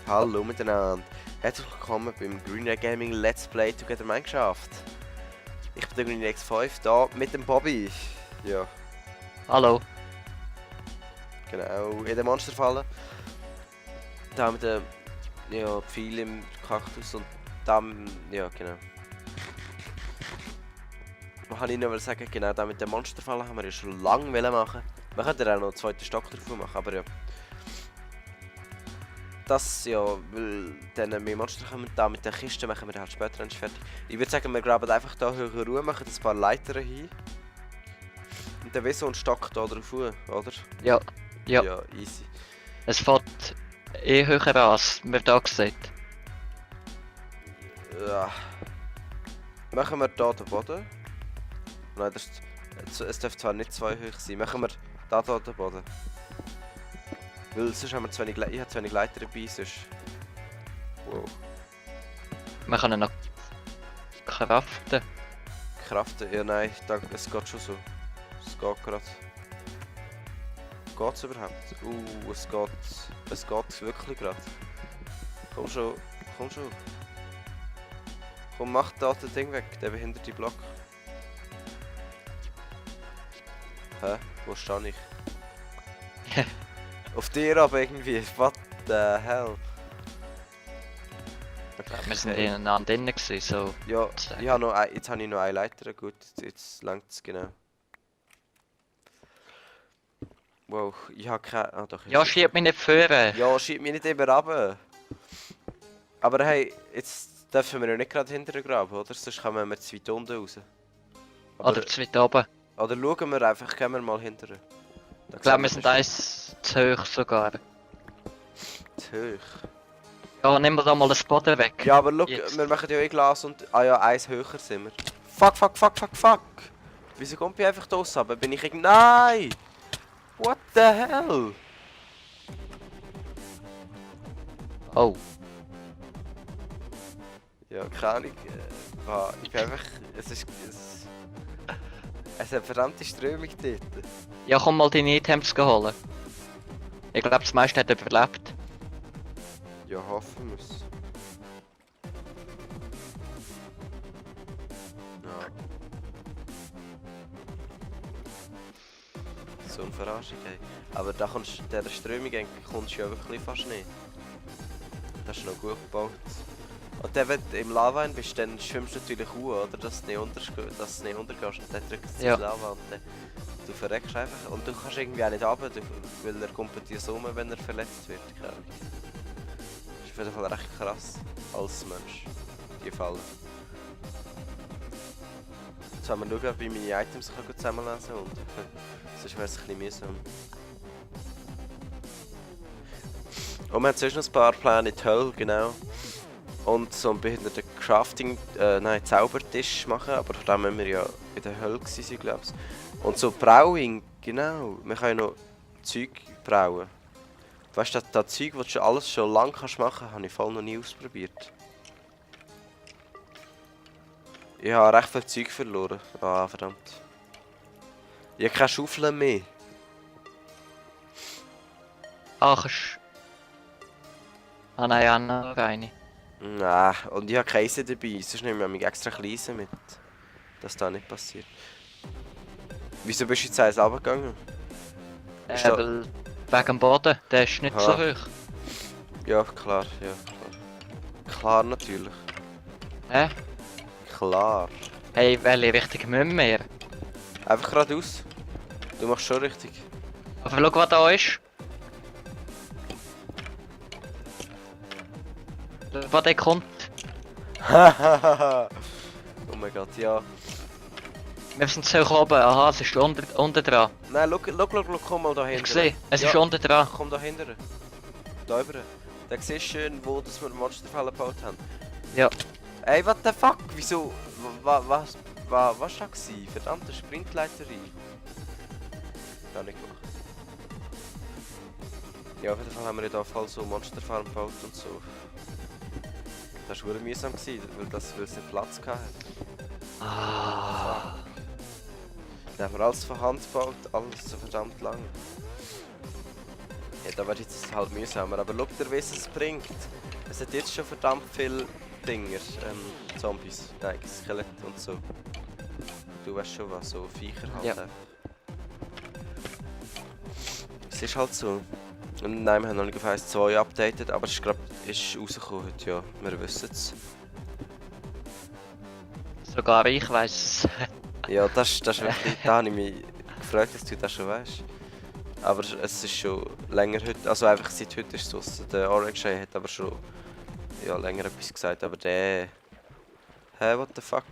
Hallo miteinander. Herzlich willkommen beim Greener Gaming Let's Play Together Minecraft. Ich bin der Greener X5 da mit dem Bobby. Ja, Hallo. genau, in der Monsterfalle. Da mit dem Pfeil im Kaktus und dann, ja genau. Was kann ich noch sagen? Genau, da mit der Monsterfalle haben wir ja schon lange machen. Wir könnten auch noch einen zweiten Stock drauf machen, aber ja. Das ja, weil dann mehr Monster kommen, da mit der Kiste machen wir halt später endlich fertig. Ich würde sagen, wir graben einfach da höhere Ruhe, machen ein paar Leitern hin. Und dann wie so ein Stock da drauf, oder? Ja. Ja. Ja, easy. Es fährt höher an, als wir da sehen. Ja. Machen wir da den Boden. Nein, es darf zwar nicht zwei hoch sein. Machen wir da den Boden. Weil sonst haben wir zu wenig, ich habe zu wenig Leiter dabei, sonst... Wow. Wir können noch craften. Kraften? Ja nein, es geht schon so. Es geht gerade. Geht's überhaupt? Es geht wirklich gerade. Komm schon, komm schon. Komm, mach da das Ding weg, der behinderte Block. Hä? Wo stehe ich? Auf dir aber irgendwie, what the hell? Okay. Wir sind ineinander drin gewesen, so. Ja, ich habe noch jetzt habe ich noch eine Leiter, gut, jetzt langt es genau. Wow, ich habe keine... Ah, doch, Ja, schieb mich nicht führen. Ja, schieb mich nicht immer runter. Aber hey, jetzt dürfen wir ja nicht gerade hinterher graben, oder? Sonst kommen wir zu weit unten raus. Oder zu weit oben. Oder schauen wir einfach, gehen wir mal hinterher. Ich glaube, wir sind eins zu hoch sogar. zu hoch. Ja, nehmen wir da mal den Boden weg. Ja, aber schau, Jetzt. wir machen ja eh Glas und... Ah ja, eins höher sind wir. Fuck, fuck, fuck, fuck, fuck! Wieso kommt ich einfach da raus? Aber bin ich irgendwie... Nein! What the hell? Oh. Ja, keine Ahnung. Ich bin einfach... Es hat verdammte Strömung dort. Ja, komm mal deine Items holen. Ich glaube, das meiste hat überlebt. Ja, hoffen wir es. Ja. So eine Verarschung, ey. Aber da kommst der Strömung kommst du ja wirklich fast nicht. Das ist noch gut gebaut. Und dann, wenn du im Lava bist, dann schwimmst du natürlich hoch, oder? Dass du nicht untergehst und dann drückst du Ja. ins Lava und dann du verreckst einfach. Und du kannst irgendwie auch nicht runter, weil er kommt bei dir so um, wenn er verletzt wird. Keine Ahnung. Das ist auf jeden Fall recht krass als Mensch, die Falle. Jetzt wollen wir schauen, ob ich meine Items zusammenlesen kann. Sonst wäre es ein bisschen mühsam. Und wir haben sonst noch ein paar Pläne in die Hölle, genau. Und so einen behinderten Zaubertisch machen, aber da müssen wir ja in der Hölle gewesen, glaube ich. Und so Brauing, genau. Wir können ja noch Zeug brauen. Weißt du, das Zeug, das du alles schon lange machen kannst, habe ich voll noch nie ausprobiert. Ich habe recht viel Zeug verloren. Ah, verdammt. Ich habe keine Schaufel mehr. Ach, ah nein, ja, noch eine. Nein, und ich habe keine Eisen dabei, sonst nehme ich mich extra ein Eisen mit. Dass das nicht passiert. Wieso bist du jetzt eins runtergegangen? Ist da- Weil wegen dem Boden, der ist nicht Aha. so hoch. Ja, klar, ja, klar. Klar, natürlich. Hä? Klar. Hey, welche Richtung müssen wir? Einfach geradeaus. Du machst schon richtig. Aber schau, was da ist. Was der kommt. Oh mein Gott, ja. Wir sind so hoch oben. Aha, es ist unten dran. Nein, schau, komm mal da Ich hinten. sehe, es Ja. ist unten dran. Komm da hinten. Da über. Da siehst du schön, wo das wir Monsterfälle gebaut haben. Ja. Ey, what the fuck? Wieso? Was war das gewesen? Verdammte Sprintleiterin. Gar nicht gemacht. Ja, auf jeden Fall haben wir ja voll so Monsterfarm gebaut und so. Das war wirklich mühsam, weil es nicht Platz hatte. Ah. Dann haben wir alles von Hand gebaut, alles so verdammt lang. Ja, da wird jetzt halt mühsamer, aber schau dir, wie es bringt. Es hat jetzt schon verdammt viele Dinger, Zombies, nein, Skelette und so. Du weißt schon was, so Viecher halt Ja. einfach. Es ist halt so. Und nein, wir haben noch nicht auf 1.2 updated, aber es ist gerade rausgekommen heute, ja, wir wissen es. Sogar ich weiß es. Ja, das ist wirklich, da habe ich mich gefragt, dass du das schon weißt. Aber es ist schon länger heute, also einfach seit heute ist es draussen. Der Orange Eye hat aber schon ja, länger etwas gesagt, aber der... Hä, what the fuck?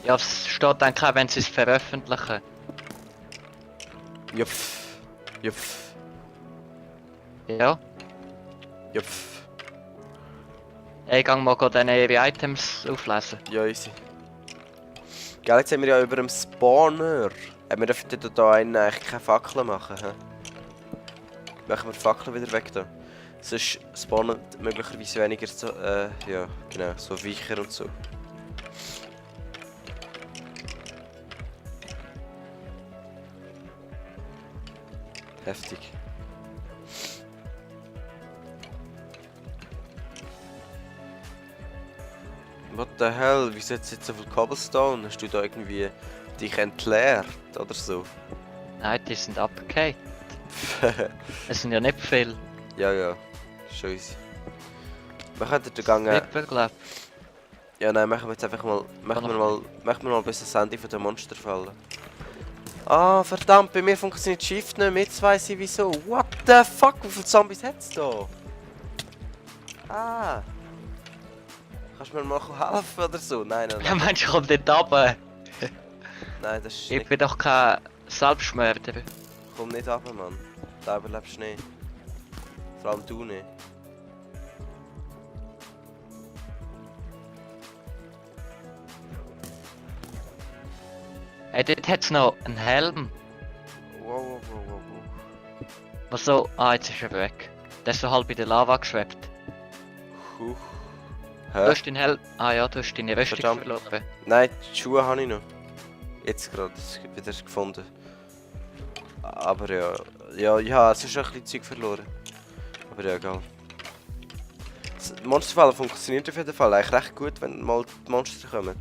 Ja, es steht dann auch, wenn sie es veröffentlichen. Juff. Juff. Ja. Juff. Ich gang mal dann ihre Items auflesen. Ja, easy. Gell, jetzt haben wir ja über dem Spawner. Wir dürfen hier eigentlich keine Fackeln machen. He? Machen wir die Fackeln wieder weg da. Sonst spawnen möglicherweise weniger so, ja, genau, so Weicher und so. Heftig. What the hell? Wieso hat es jetzt so viel Cobblestone? Hast du da irgendwie dich entleert oder so? Nein, die sind abgekehrt. Es sind ja nicht viel. Ja, ja. Schon easy. Wir könnten den Gang... Flipper, glaub. Ja, nein, machen wir jetzt einfach mal... Machen wir mal bis das Ende von den Monster fallen. Ah, verdammt, bei mir funktioniert Shift nicht mehr. Jetzt weiss ich wieso. What the fuck? Wie viele Zombies hat's da? Ah. Kannst du mir mal helfen oder so? Nein, nein, Ja, nein. Mensch, komm nicht runter. Nein, das ist Ich nicht... bin doch kein Selbstmörder. Komm nicht runter, Mann. Da überlebst du nicht. Vor allem du nicht. Hey, dort hat's noch einen Helm. Wow, wow, wow, wow, wow. Was so... Ah, jetzt ist er weg. Der ist so halb in der Lava geschwebt. Huch. Du Hä? hast den Helm... Ah ja, du hast deine Rüstung Verdammt. verloren. Nein, die Schuhe habe ich noch. Jetzt gerade wieder gefunden. Aber ja... Ja, ja, es ist ein bisschen Zeug verloren. Aber ja, egal. Das Monsterfallen funktioniert auf jeden Fall eigentlich recht gut, wenn mal die Monster kommen.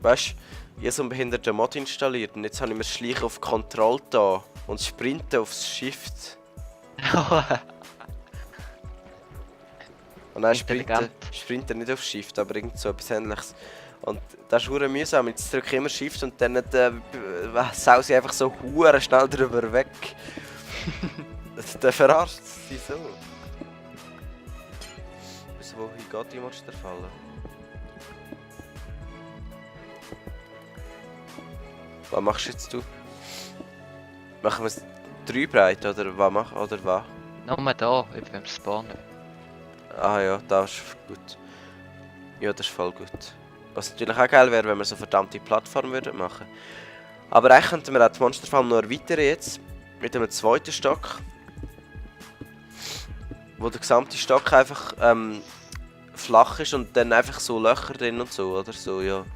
Weißt du, ich habe so einen behinderten Mod installiert und jetzt habe ich mir das Schleichen auf Control da und das Sprinten aufs Shift. Und dann Intelligent. Sprinten nicht auf Shift, aber irgend so etwas Ähnliches. Und das ist verdammt mühsam, jetzt drücke ich immer Shift und dann sause ich einfach so hure schnell drüber weg. Der verarscht sie so. Bis wohin geht die Monsterfalle? Was machst jetzt du? Machen wir es 3 breit oder was machen oder was? Nur da, über dem Spawner. Ah ja, das ist gut. Ja, das ist voll gut. Was natürlich auch geil wäre, wenn wir so verdammte Plattform würden machen. Aber eigentlich könnten wir auch die Monsterfarm noch erweitern jetzt. Mit einem zweiten Stock. Wo der gesamte Stock einfach flach ist und dann einfach so Löcher drin und so, oder so, ja.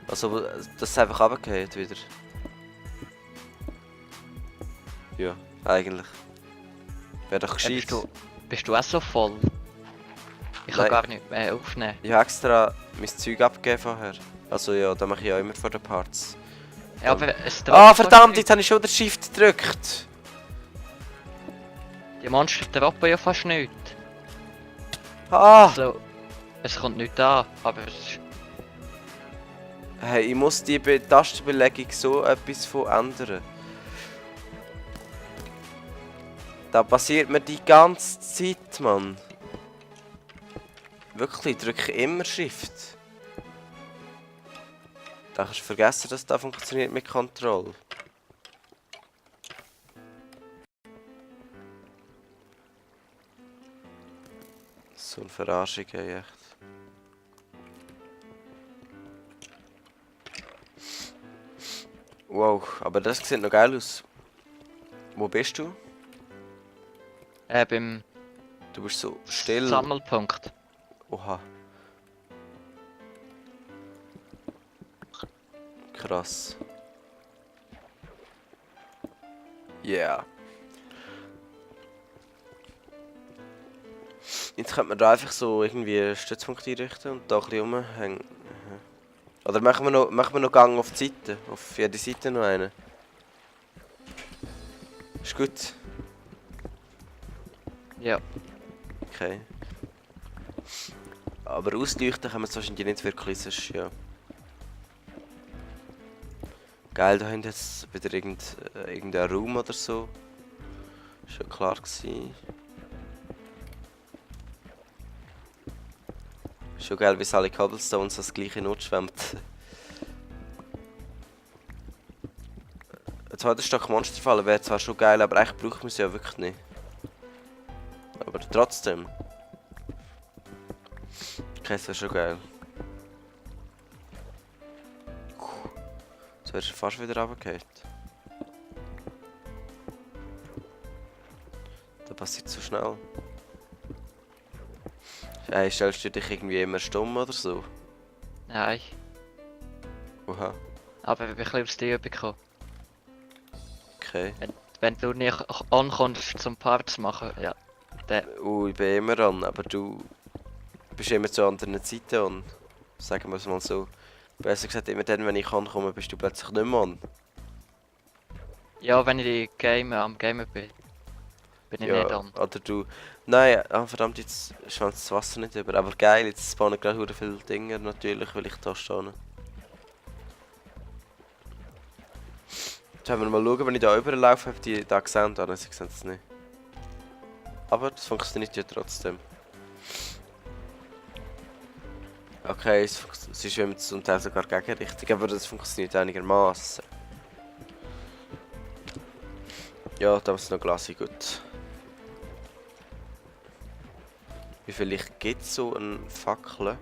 Also, dass es einfach runtergeht wieder. Ja, eigentlich. Wäre doch gescheit. Bist du auch so voll? Ich kann Nein. gar nicht mehr aufnehmen. Ich habe extra mein Zeug abgegeben vorher. Also ja, das mache ich auch immer vor den Parts. Ja, aber es Ah, verdammt, jetzt habe ich schon den Shift gedrückt. Die Monster droppen ja fast nichts. Ah! Also, es kommt nicht an, aber es ist... Hey, ich muss die Tastenbelegung so etwas von ändern. Da passiert mir die ganze Zeit, Mann. Wirklich, ich drücke immer Shift. Da kannst du vergessen, dass das funktioniert mit Control. So eine Verarschung, ey, echt. Wow, aber das sieht noch geil aus. Wo bist du? Beim Du bist so still. Sammelpunkt. Oha. Krass. Yeah. Jetzt könnte man da einfach so irgendwie einen Stützpunkt einrichten und da ein bisschen rumhängen. Oder machen wir noch Gang auf die Seite? Auf jede Seite noch einen. Ist gut. Ja. Okay. Aber ausleuchten kann man es wahrscheinlich nicht wirklich, sonst ja. Geil, da hinten jetzt wieder irgendein Raum oder so. Ist ja klar gewesen. Schon geil, wie es alle Cobblestones das gleiche Not schwemmt. Ein zweiter Stock Monsterfallen wäre zwar schon geil, aber eigentlich braucht man sie ja wirklich nicht. Aber trotzdem. Okay, das wäre schon geil. Jetzt wärst du fast wieder runtergefallen. Das passiert so schnell. Hey, stellst du dich irgendwie immer stumm oder so? Nein. Oha, Aber ich bin ein bisschen aus der Übung gekommen. okay. Wenn du nicht ankommst zum Part zu machen, ja. Ich bin immer an, aber du bist immer zu anderen Zeiten und sagen wir es mal so. Besser gesagt, immer dann, wenn ich ankomme, bist du plötzlich nicht mehr an. Ja, wenn ich am Gamen bin. Bin ich nicht an. Oder du... Nein, verdammt, jetzt schwemmt das Wasser nicht über. Aber geil, jetzt spawnen gerade sehr viele Dinge natürlich, weil ich da stehe. Jetzt wollen wir mal schauen, wenn ich da überlaufe, ob die da gesehen haben. Sie sehen es nicht. Aber das funktioniert ja trotzdem. Okay, sie schwimmen zum Teil sogar gegenrichtig, aber das funktioniert einigermaßen. Ja, da ist noch Glas, gut. Wie viel Licht gibt so ein Fackel?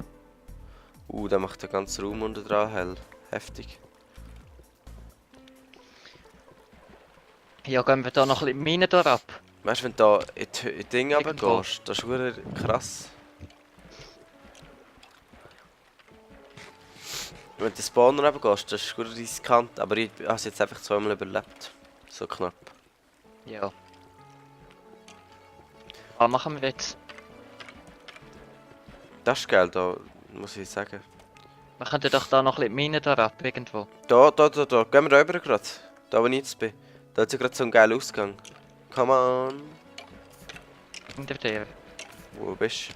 Der macht den ganzen Raum unten dran hell. Heftig. Ja, gehen wir da noch ein bisschen Minen da ab. Weißt du, wenn du da in die Dinge Irgendwo. runtergehst, das ist wirklich krass. Wenn du den Spawner runtergehst, das ist wirklich riskant, aber ich habe es jetzt einfach zweimal überlebt. So knapp. Ja. Was machen wir jetzt? Das ist geil, da muss ich sagen. Wir könnten doch da noch ein bisschen Minen da ab, irgendwo. Da. Gehen wir da rüber gerade. Da, wo ich jetzt bin. Da hat es ja gerade so einen geilen Ausgang. Come on. Hinter dir. Wo bist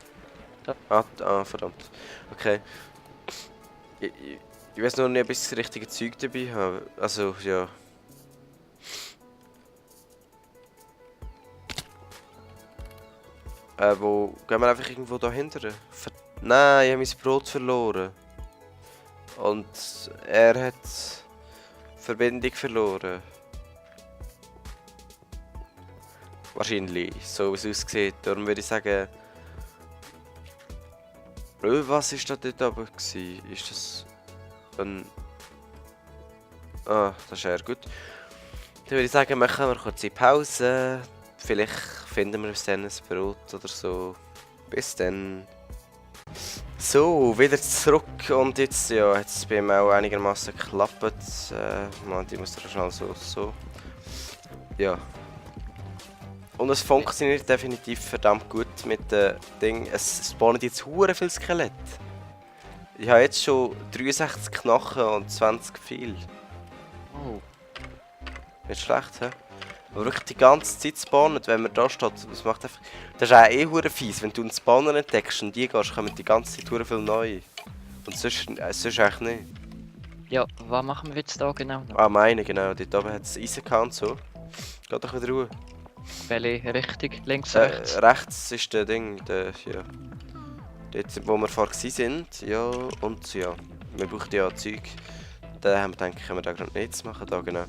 Da. du? Verdammt. Okay. Ich weiß noch nicht, ob ich das richtige Zeug dabei habe. Also, ja. Wo gehen wir einfach irgendwo dahinter? Nein, ich habe mein Brot verloren. Und er hat Verbindung verloren. Wahrscheinlich, so wie es aussieht. Darum würde ich sagen... Was war da dort oben? Ist das ein... das ist eher gut. Dann würde ich sagen, machen wir kurz eine Pause. Vielleicht finden wir bis dann ein Brot oder so. Bis dann. So, wieder zurück und jetzt, ja, hat es bei mir auch einigermaßen geklappt. Man, die muss schnell so. Ja. Und es funktioniert definitiv verdammt gut mit den Dingen. Es spawnen jetzt hure viel Skelett. Ich habe jetzt schon 63 Knochen und 20 viel. Oh. Nicht schlecht, hä? Aber wirklich die ganze Zeit spawnen, wenn man da steht, das macht einfach... Das ist auch hure fies, wenn du einen Spawner entdeckst und die gehst, kommen die ganze Zeit hure viel neu. Und sonst eigentlich nicht. Ja, was machen wir jetzt da genau noch? Meine, genau. Dort oben hat es Eisen und so. Geht doch wieder Ruhe. Welche Richtung? Links, rechts? Rechts ist der Ding, ja. Dort, wo wir vorher sind, ja, und ja. Wir brauchen ja Zeug. Da haben wir gedacht, können wir da gerade nichts machen, da genau.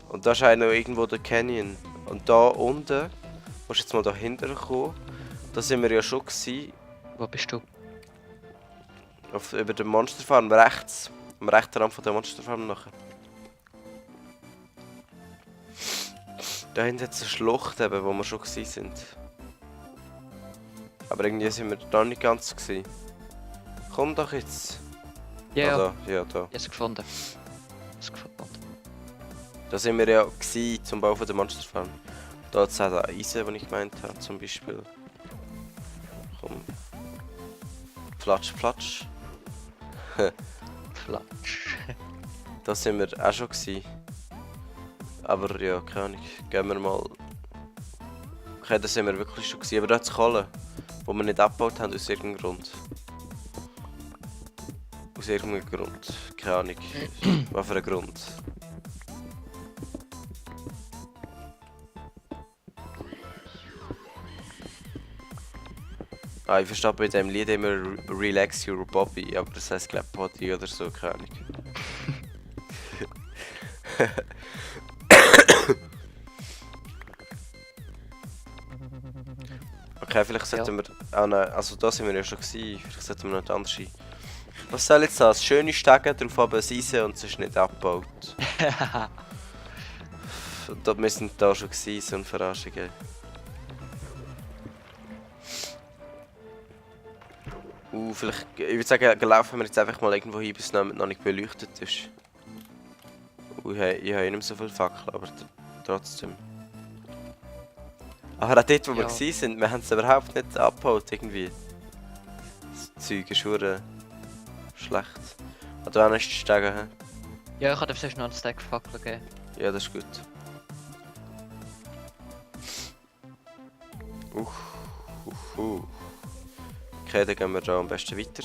Und da ist auch noch irgendwo der Canyon. Und da unten, musst du jetzt mal dahinter kommen. Da sind wir ja schon gewesen. Wo bist du? Über der Monsterfarm rechts. Am rechten Rand von der Monsterfarm nachher. Da hinten hat es eine Schlucht, eben, wo wir schon gewesen sind. Aber irgendwie sind wir da nicht ganz gewesen. Komm doch jetzt. Ja, Da. Ja, da. ich habe es gefunden. Da sind wir ja gewesen, zum Bau von der Monster Farm. Da hat es auch das Eisen, das ich gemeint habe, zum Beispiel. Komm. Platsch, platsch. Flatsch. Da sind wir auch schon gewesen. Aber ja, keine Ahnung. Gehen wir mal. Okay, da sind wir wirklich schon gewesen. Aber da hat es Kohle, wo wir nicht abgebaut haben aus irgendeinem Grund. Aus irgendeinem Grund. Keine Ahnung. Was für ein Grund. Ah, ich verstehe bei dem Lied immer Relax Your Bobby, aber das heisst glaube Body oder so, keine Ahnung. Okay, vielleicht sollten wir auch noch, also da sind wir ja schon gewesen, vielleicht sollten wir noch die andere. Was soll jetzt das? Schöne Stege, drauf aber ein Eisen und es ist nicht abgebaut. Wir sind da schon gewesen, so eine Verarschung. Ey. Vielleicht, ich würde sagen, laufen wir jetzt einfach mal irgendwo hin, bis es noch nicht beleuchtet ist. Ich habe nicht mehr so viel Fackel, aber trotzdem. Aber auch dort, wo wir waren, wir haben es überhaupt nicht abgebaut irgendwie. Das Zeug ist verdammt schlecht. Oder wann ist die Stege? He? Ja, ich habe dir noch einen Stack Fackeln gegeben. Ja, das ist gut. Okay, dann gehen wir da am besten weiter.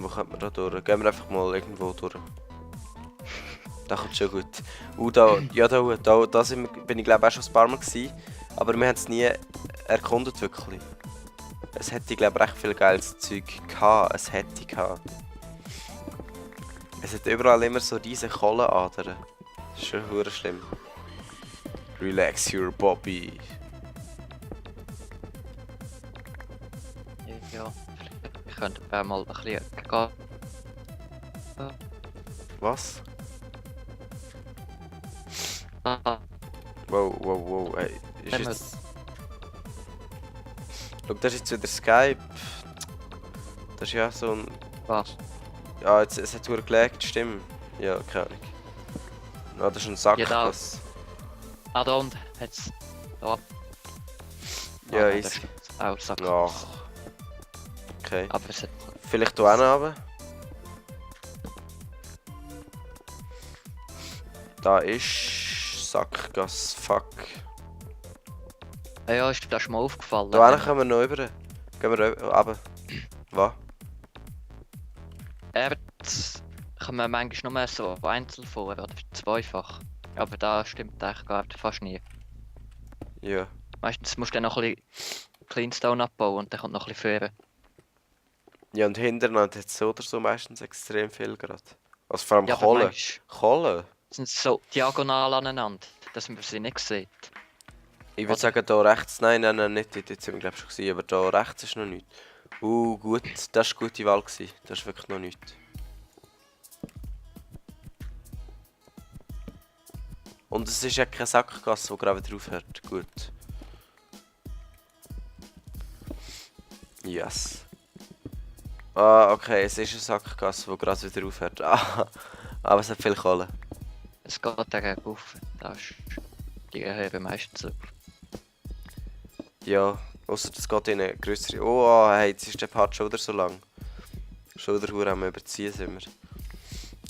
Wo kommt man da durch? Gehen wir einfach mal irgendwo durch. Da kommt schon gut. Da bin ich glaube auch schon ein paar Mal gewesen, aber wir haben es nie erkundet wirklich. Es hätte glaube recht viel geiles Zeug gehabt. Es hat überall immer so diese Kohlenadern. Das ist schon verdammt schlimm. Relax your Bobby. Ja, ich könnte mal ein bisschen gehen. Was? Ah, Wow, ey. Ist jetzt... Schau, das ist jetzt wieder Skype. Das ist ja so ein... was? Ja, es hat wieder gelegt, stimmt. Ja, keine Ahnung. Ja, das ist ein Sack. Ja, da. Das... Ah, da unten hat's. Da. Ja, das ist... ist auch Sack. Ach. Okay. Aber es hat... Vielleicht hier runter. Da ist... Sackgasse, fuck. Ja, ist das schon mal aufgefallen. Da kommen wir noch rüber. Gehen wir runter. Was? Erz kommen manchmal nur so einzeln vor, oder zweifach. Aber da stimmt eigentlich gar nicht, fast nie. Ja. Meistens musst du dann noch ein bisschen Cleanstone abbauen und dann kommt noch ein bisschen Föhren. Ja, und hintereinander hat es so oder so meistens extrem viel gerade. Also vor allem Ja, aber Kohle. manchmal Kohle? sind sie so diagonal aneinander, dass man sie nicht sieht. Ich würde sagen, da rechts. Nein, nicht. Dort sind wir glaube ich schon gewesen, aber da rechts ist noch nichts. Gut. Das war eine gute Wahl gewesen. Das ist wirklich noch nichts. Und es ist ja keine Sackgasse, die gerade wieder aufhört. Gut. Yes. Ah, okay, es ist eine Sackgasse, die gerade wieder aufhört. Ah, aber es hat viel Kohle. Es geht dagegen auf, die hören meistens auf. Ja, außer es geht in eine größere. Oh, hey, jetzt ist der Part schon wieder so lang. Schon wieder verdammt am Überziehen sind wir.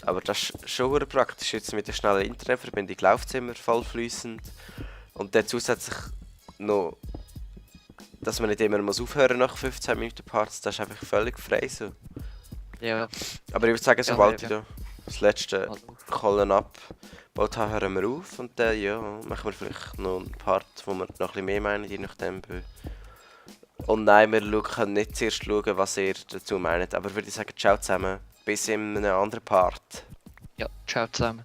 Aber das ist schon verdammt praktisch. Jetzt mit der schnellen Internetverbindung läuft es immer voll fließend. Und dann zusätzlich noch, dass man nicht immer muss aufhören nach 15 Minuten Parts, das ist einfach völlig frei so. Ja. Aber ich würde sagen, sobald ja. ich da das letzte Kohlen abgebaut habe, hören wir auf. Und dann ja, machen wir vielleicht noch einen Part, wo wir noch ein bisschen mehr meinen, je nachdem. Und nein, wir können nicht zuerst schauen, was ihr dazu meint. Aber würde ich sagen, ciao zusammen. Bis in einem anderen Part. Ja, ciao zusammen.